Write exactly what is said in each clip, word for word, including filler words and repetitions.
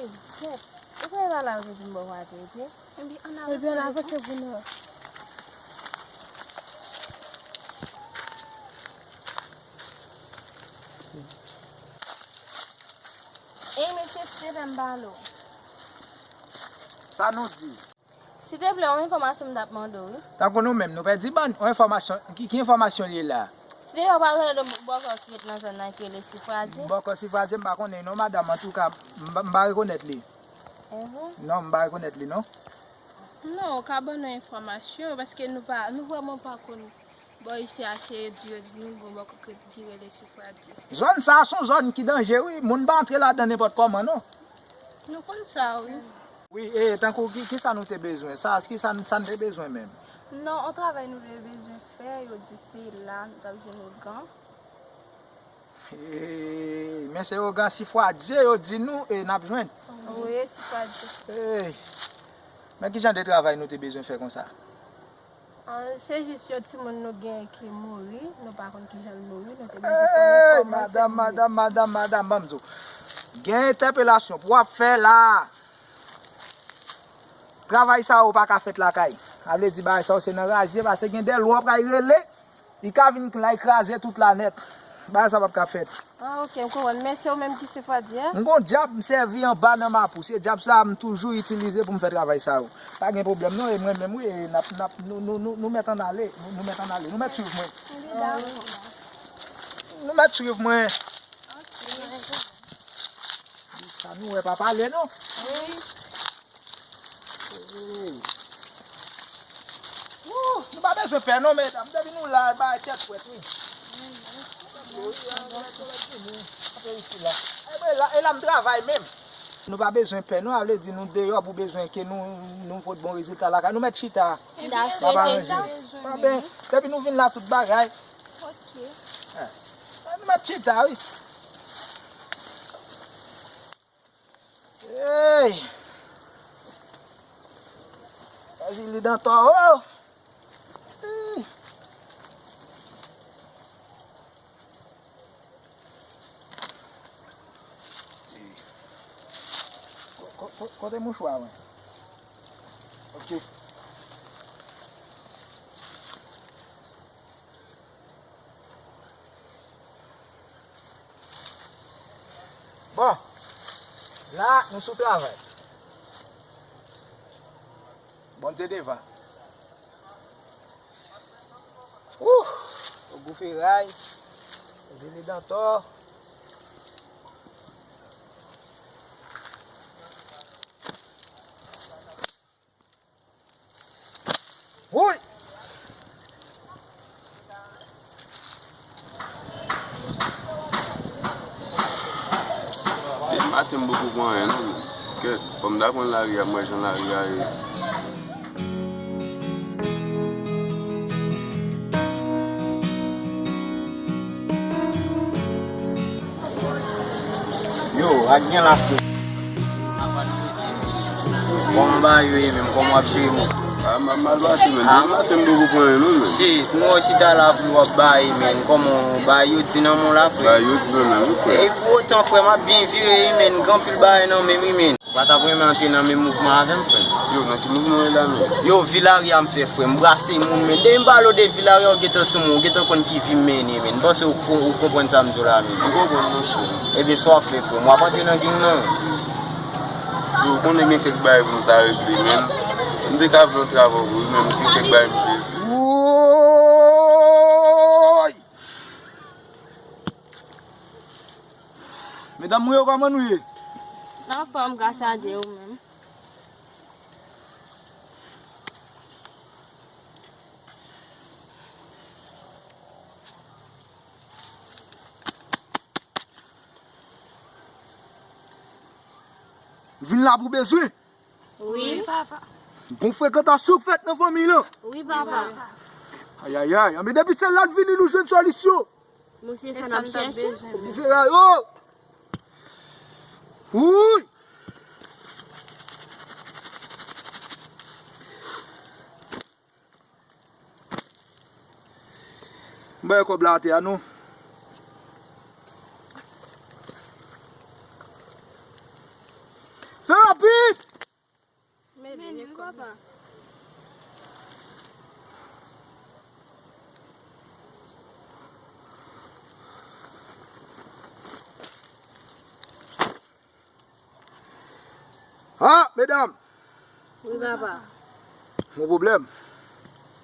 Kèt, ou kwè e pa la yo te di m ba w pa te rete? Ebyen, ann avanse pou nou. Ey, mesye, silvouplè, m pale w. Sa nou di? Silvouplè, yon enfòmasyon m t ap mande w, wi. Tankou nou menm, nou pèdi bann, yon enfòmasyon, ki, ki enfòmasyon li ye la? Silvouplè, ou pa konnen yon bòkò ki ret nan zòn nan ki rele Sifradye? Bòkò Sifradye, m pa konnen non, madanm, antouka, m pa, m pa rekonèt li. Ehe. Non, m pa rekonèt li, non. Non, ou ka ban nou enfòmasyon, paske nou pa, nou vrèman pa konn. Bò isi a se di yo di nou gon bòkò ki rele Sifradye. Zòn sa a se yon zòn ki danje, wi. Moun pa antre ladan nenpòt kòman, non. Nou konn sa, wi. Wi, e, tankou ki, ki sa nou te bezwen? Sa, ki sa, sa n te bezwen menm? Non, yon travay nou te bezwen fè, yo di se la, nou t ap jwenn ougan. E, men se ougan Sifradye, yo di nou, e, n ap jwenn. Wi, Sifradye. E, men ki jan de travay nou te bezwen fè konsa? Ah, se jis yon timoun nou gen ki mouri, nou pa konn kijan l mouri, nou te bezwen konnen kòman l fè mouri. Madanm, madanm, madanm, madanm, ban m di w. Gen entèpelasyon pou w ap fè la. Travay sa yo pa ka fèt lakay. Sa vle di bagay sa yo se nan raje, paske gen de lwa w ap kay rele, li ka vin la, l kraze tout la nèt. Bagay sa p ap ka fèt. Ah, ok, m konprann. Men se ou menm ki Sifradye a? M gon djab, m sèvi anba nan Mapou. Se djab sa a m toujou itilize pou m fè travay sa yo. Pa gen pwoblèm non, e mwen menm wi, e n ap, n ap, nou, nou, nou, nou mèt ann ale, nou, nou mèt ann ale, nou mèt swiv mwen. Nou mèt swiv mwen. Sa nou wè pa pale non. Ey. Wouh, nou pa bezwen pè non, medam. Depi nou la, bagay tèt frèt, wi. E la, e la m travay menm. Nou pa bezwen pè non, sa vle di nou deyò pou bezwen ke nou, nou pot bon rezilta lakay. Nou mèt chita. Sa pa ranje. Bon, ben, depi nou vin la, tout bagay. Ok. Eh, nou mèt chita, wi. Ey! Èzili Dantò, oh! Ey! Ko-, ko-, ko-, kote mouchwa mwen? Ok. Bon, la, nou sou travay. Bondye devan. Wouh! Ogou Feray, Zili Dantò. Woy! Depi maten m poko pran anyen non, men. Kèt, fò m ta konn lari a, m wè jan lari a ye. Yo, ak gen la frè. Kòman bagay yo ye menm? Kòman w ap jere moun? A, m ap mal pase, men. Depi maten m poko pran anyen non, men. Shit, m wè w chita la pou w ap bay, men. Kòman w bay yo di nan men w la, frè? Bay yo di nan men m, frè. E pou otan, frè, m ap byen vire, wi, men. Gen anpil bagay nan men m, wi, men. Ou pa t ap renmen antre nan menm mouvman avè m, frè m? Yo, nan ki mouvman w ye la menm? Yo, Villarriat m fè, frè m. M brase moun, men. Depi m pale w de Villarriat, ou gentan sou mwen, ou gentan konn ki vi m mennen, men. M panse ou, ou, ou konprann sa m di w la, men. M konprann, monchè. Ebyen, sa w ap fè, frè m? W ap antre nan gang nan? Yo, ou konnen gen kèk bagay pou nou ta regle, men. M te ka vle yon travay, wi, men gen kèk bagay m te. Woy! Medam mwen yo, kòman nou ye? Anfòm, gras a Dye, ou menm? Vin la pou bezwen. Wi, papa. Gon frekantasyon k fèt nan fanmi lan. Wi, papa. Ayayay, anben depi se la l vini nou jwenn solisyon. Mesye, sa n ap chèche. Vera yo. Wouy. M bay kòb la atè a non. Papa. Ah, medam! Wi, papa. Gon pwoblèm.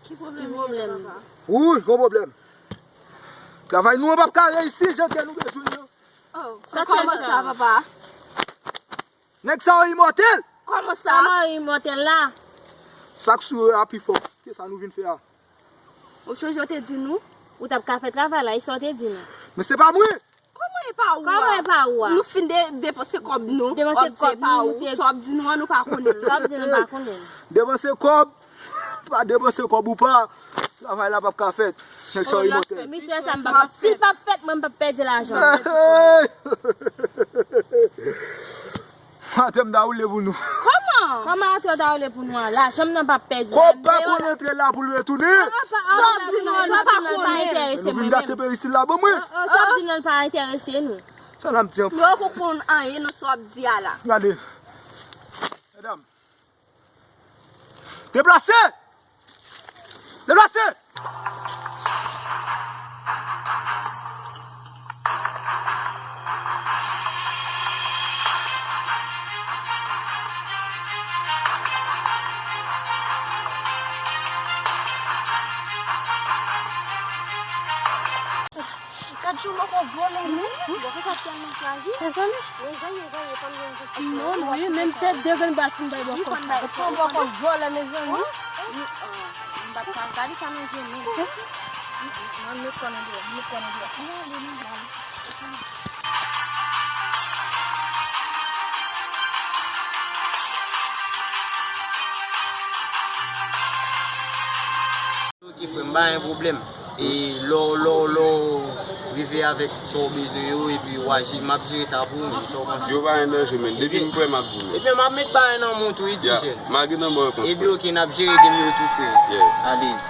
Ki pwoblèm, papa? Wi, gon pwoblèm. Travay nou an p ap ka reyisi jan ke nou bezwen yo. Oh, sa kòman sa, papa? Nèg sa yo imòtèl. Kòman sa? Kòman yo imòtèl la? Sa k sou yo a pi fò. Kisa nou vin fè a? Ou sonje w te di nou? Ou t ap ka fè travay la, e sa w te di nou? Men se pa mwen! Kòman e pa ou a? Kòman e pa ou a? Nou fin de, depanse kòb nou. Depanse kòb nou, nou te... Sa w ap di nou an, nou pa konnen l. Sa w ap di nou pa konnen l. Depanse kòb, pa depanse kòb ou pa, travay la p ap ka fèt. Nèg sa yo imòtèl. Misye sa m p ap, si l p ap fèt, mwen m p ap pèdi lajan. Atè m ta woule pou nou. Kòman? Kòman atè w ta woule pou nou an? Lajan m nan p ap pèdi. Kòb pa konn antre la pou l retounen. Sa w ap di nou an, nou pa konnen. Nou vin gate peristil la ban mwen. Sa w ap di nou an pa enterese nou. Sa n ap di an? Nou poko konn anyen nan sa w ap di a la. Gade. Medam. Deplase! Deplase! Gad jan mwen konn vòlè, wi. Mwen konn sa tèlman frajil. Mezanmi. Men jan ye, jan ye, fò m jwenn jistis mwen. Non, wi, menm se de grenn bat m bay bòkò. Li konn bay, li konn bòkò vòlè, mezanmi. Wi, m bat pa gade sa nan je nou. Mwen met kò nan dèyè, met kò nan dèyè. Ann ale, ann ale. Ok, frè m, pa gen pwoblèm. E lè w, lè w, lè w rive avèk sa w bezwen yo, epi w a je-, m ap jere sa pou ou menm, sa w panse? Yo pa gen danje, men. Depi m prè, m ap di w. Epi m ap met bagay nan men w tou, wi, ti jèn. M a gen nan bò yo, epi ok, n ap jere game yo tou, frè. Alèz.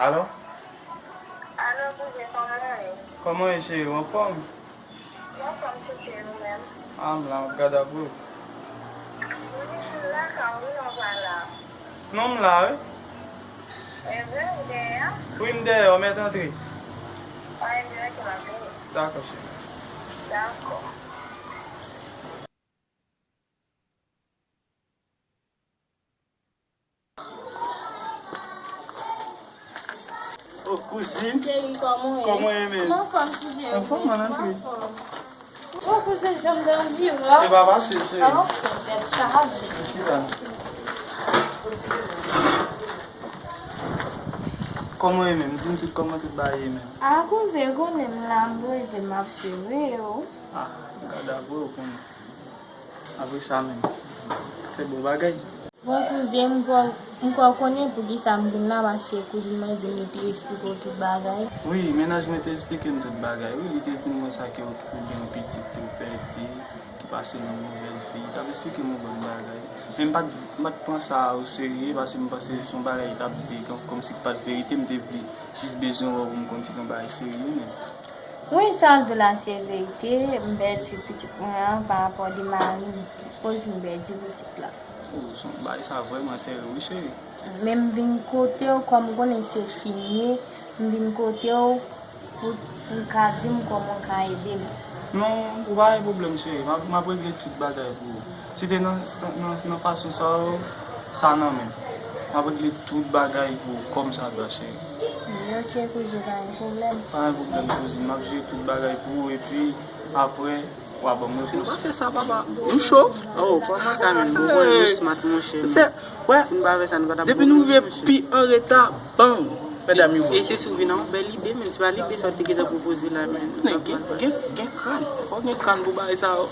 Alo? Alo, kouzen, kòman w ye? Kòman w ye, cheri? Ou anfòm? Mwen anfòm, cheri, ou menm? A, m la, m ap gade apre w. Wi, m lakay ou, wi, non, m pa la. Non, m la, wi. E vre, ou dèyè a? Wi, m dèyè, ou mèt antre. A, ebyen, ok, m ap vini. Dakò, cheri. Dakò. O kouzin. Cheri, kòman w ye? Kòman w ye menm? Mwen anfòm, ti cheri. Anfòm, ann antre. O kouzin, janm danje w. E pa pase, cheri. A, ok, tèt chaje. Chita. Kòman w ye menm? Di m tout kòman tout bagay ye menm. A, kouzin, konnen m la, m rete, m ap sere w. A, gade apre w konnen. Apre sa menm, fè bon bagay. Bon, kouzin, m kwè, m kwè w konnen poukisa m vin la, paske kouzin mwen di m li te eksplike w tout bagay. Wi, mennaj mwen te eksplike m tout bagay, wi. Li te di m konsa ke ou gen yon pitit ke w pèdi, ki pase yon movèz vi. Li t ap eksplike m yon bann bagay. Men m pa t, m pa t pran sa o serye, paske m panse se yon bagay li t ap di, kòm, kòmsi ki pa t verite, m te vle jis bezwen wè w pou m konn si se yon bagay serye menm. Wi, sa w di la se verite, m pèdi pitit mwen an pa rapò de mari m, koz m pèdi pitit la. O, se yon bagay sa vrèman tèrib wi, cheri. Men m vin kote w, kòm m konnen se fi m ye, m vin kote w pou, pou w ka di m kòman w ka ede m. Non, ou pa gen pwoblèm, cheri, m ap, m ap regle tout bagay pou ou. Si te nan, nan, nan fason sa yo, sa nan men m. M ap regle tout bagay pou ou kòm sa dwa, cheri. Wi, ok, kouzin, pa gen pwoblèm. Pa gen pwoblèm, kouzin. M ap jere tout bagay pou ou, epi apre, w a ban m repons. Si w pa fè sa, papa. Nou cho. Oh, kòman sa menm? Ou konnen nou smart, monchè, men. Se, wè, si nou pa fè sa, nou pa t ap depi nou rive pi an reta, bam! Medam yo bon. E se si w vin ak yon bèl ide, men se pa lide sa w te gentan pwopoze la, men. Men gen, gen, gen kran. Fò gen kran pou bagay sa yo.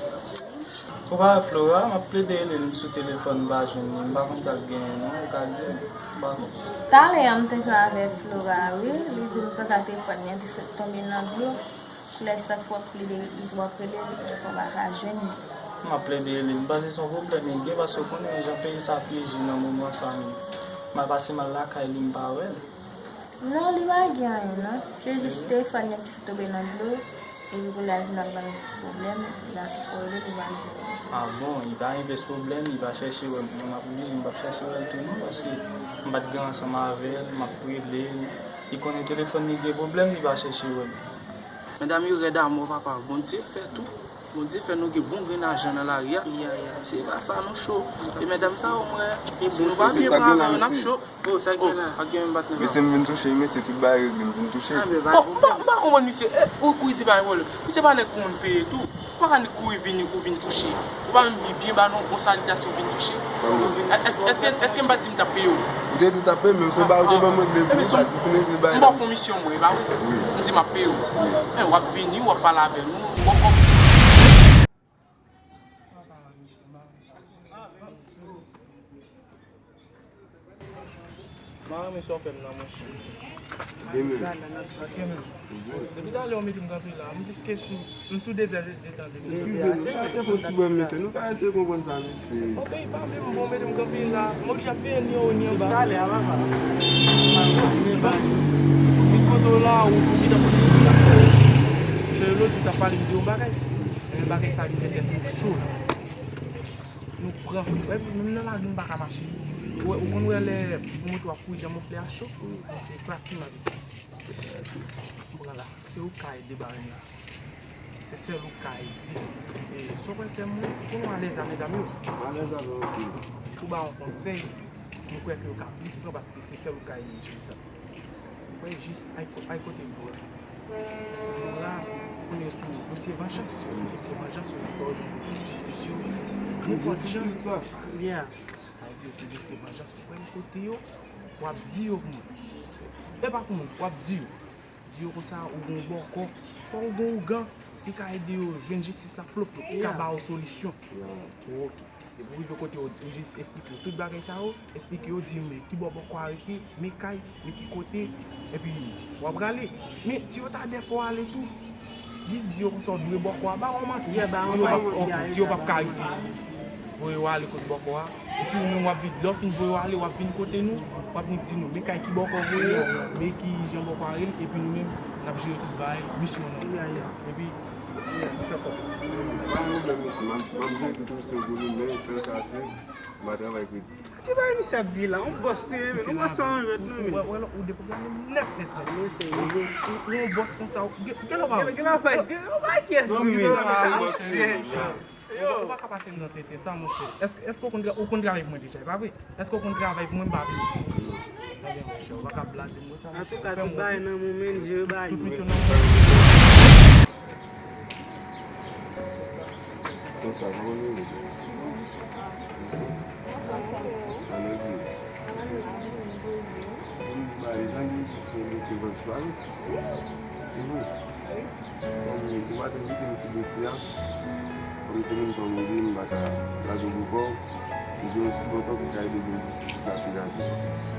Ou pa wè Flora, m ap plede rele l, m sou telefòn, m pa jwenn li, m pa konn sa k genyen non, ou ka di m, m pa konn. Talè a m te jwe avèk Flora wi, li di m konsa telefòn li an te sot tonbe nan dlo. Koulè sa fò w ap plede, w ap rele li, fò w pa ka jwenn li. M ap plede rele l, m panse se yon pwoblèm li gen, paske w konnen jan peyi sa friji nan moman sa menm. M al pase m al lakay li, m pa wè l. Non, li pa gen anyen non. Se jis telefòn li an ki sot tonbe nan dlo. Epi kounye a l vin ap ban l pwoblèm, epi la si fò rele li pa jwenn. Ah bon, li pa envès pwoblèm, li pa chèche wè m. Mwen m ap oblije, m p ap chèche wè l tou non, paske m pa t gen ansanm avè l, m ap rele l. Li konnen telefòn li gen pwoblèm, li pa chèche wè m. Medam yo rèd amò papa, Bondye fè tou. Bondye fè nou gen bon grenn ajan nan lari a. Se pa sa nou cho. E medam sa yo mwen, si nou pa byen pran avè yo n ap cho. Oh, sa gen la? Pa gen menm patnè. Mesye, m vin touche wi mesye, tout bagay regle, m vin touche. Bon, m pa, m pa konprann misye. Eh, ou kouri di pa gen pwoblèm. Misye pa nèg pou moun peye tou. Ou pa ka ni kouri vini ou vin touche. Ou pa menm byen ba nou bon salitasyon ou vin touche. Èske, èske, èske m pa t di m t ap peye w? Ou te di w t ap peye m, menm si w ba ou te ban m regle pou ou, ou fin regle bagay la. M ba w fon misyon mwen, e pa vre? M di m ap peye w. Men w ap vini, w ap pale avè nou, ou konprann? M pa renmen sa w fè m nan, monchè. Demen. Depi talè w mete m kanpe la, m pliske sou, m sou de zè de tan depi. Eskize m, sa te fè yon ti bwè, mesye. Nou ka eseye konprann sa, mesye. Ok, pa menm bon, mete m kanpe la. M oblije ap veye ni anwo ni anba. Talè a, papa. Vin kote w la, ou, ou gentan konn ki sa k fè. Jè Elodie t ap pale m de yon bagay. Men bagay sa vin fè tèt nou cho la. Nou pran, wè, menm nan lari m pa ka mache. Ou, ou konn wè lè yon moto ap kouri jan mofle a cho? Se krak ki m ap pran la. Se ou k ka ede bare m la. Se sèl ou k ka ede. E sa w pral fè mwen, ou konn ou alèz a medam yo. M alèz avè w anpil. Pou ba yon konsèy, m kwè ke yo ka plis pran paske se sèl ou k ka ede m jere sa. Mwen jis ay ko-, ay kote pou wè. Flora, kounye sou dosye vanjans, yo se dosye vanjans, yo di fò yo jwenn jistis yo. Nenpòt jan. Yeah. Sa vle di yo se dosye vanjans, ou pral kote yo, w ap di yo pou mwen. E pa pou mwen, w ap di yo. Di yo konsa ou gon bòkò, fò ou gon ougan, li ka ede yo jwenn jistis la plop plop, li ka ba yo solisyon. Ok. Depi w rive kote yo, ou jis esplike yo tout bagay sa yo, esplike yo, di yo men ki bò bòkò a rete, men kay, men ki kote, epi w ap rale. Men si yo ta dèfè w ale tou, jis di yo konsa w dwe bòkò a, ba yo manti, di yo p ap, ok, di yo p ap ka rive voye w ale kot bòkò a. Epi ou menm w ap vin, lè w fin voye w ale, w ap vin kote nou, w ap vin di nou men kay ki bòkò voye, men ki jan bòkò a rele, epi nou menm n ap jere tout bagay, misyon nan men nou. Epi nou fè kòb. Pa gen pwoblèm mesye, m ap, m ap jere tout misyon pou nou, men sèl sa se, m pa travay kredi. Ki bagay misye ap di la? Yon bòs li ye, yon bòs sa yon jwèt non men. Wè, wè, ou depoze nèt, nèt, nèt. Ou, ou yon bòs konsa, ou, gen, gen lè w pa wè. Gen lè w pa, gen lè w pa kiyès ou menm. Ou pa ka pase m nan tenten sa, monchè. Èske, èske ou konn tra-, ou konn travay pou mwen deja, e pa vre? Èske ou konn travay pou mwen, m pa vle? Ebyen, monchè, ou pa ka blaze m konsa, monchè. Antouka, tout bagay nan men w, men, Dye ba yo. Tout misyon nan men w. Konsa, kòman nou ye? Sa nou ye? Kòman nou ye? Bon, ba, e jan de mesye, mesye vant sa, wi. Mhm. Bon, ou pa t envite m sou dosye a. Kòm se moun pa m ou ye, m pa ka lage w bò kò w. Ou gen yon ti bòkò ki ka ede w jwenn jistis pou sa pi rapid.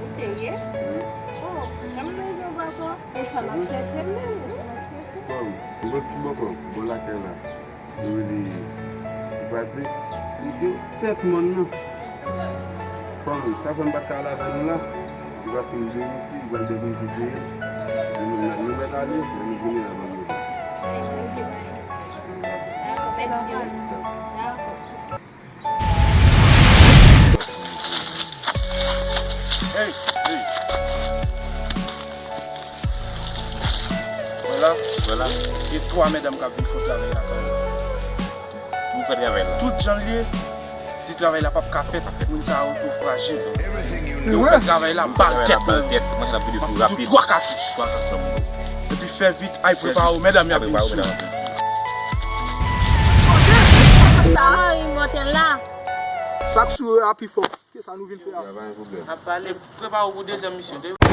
Ou serye? Wi. Oh, sa m bezwen bòkò? E sa m ap chèche menm, e sa m ap chèche. Bon, m gen yon ti bòkò bò lakay la. Yo rele Sipatik, li gen tèt mòn nan. Kòm sa fè m pa t ka al avè nou la, se paske m vle isi, li pral devni pi peye. Nou, nou, nou mèt ale, lè nou vini la ban nou. Mèsi. Hey, hey. Vwala, vwala. Gen twa medam k ap vin fè travay la kay ou. Pou fè travay la. Tout jan l ye, si travay la p ap ka fèt, moun sa yo tou frajil. Yo fè travay la, bal tèt mwen. M ap fout twa katouch. Epi fè vit, ay prepare w, medam y ap vin sou. Sa mari mòtèl la. Sa k sou yo a pi fò ke sa nou vin fè a. Ap pale. Prepare w pou dezyèm misyon.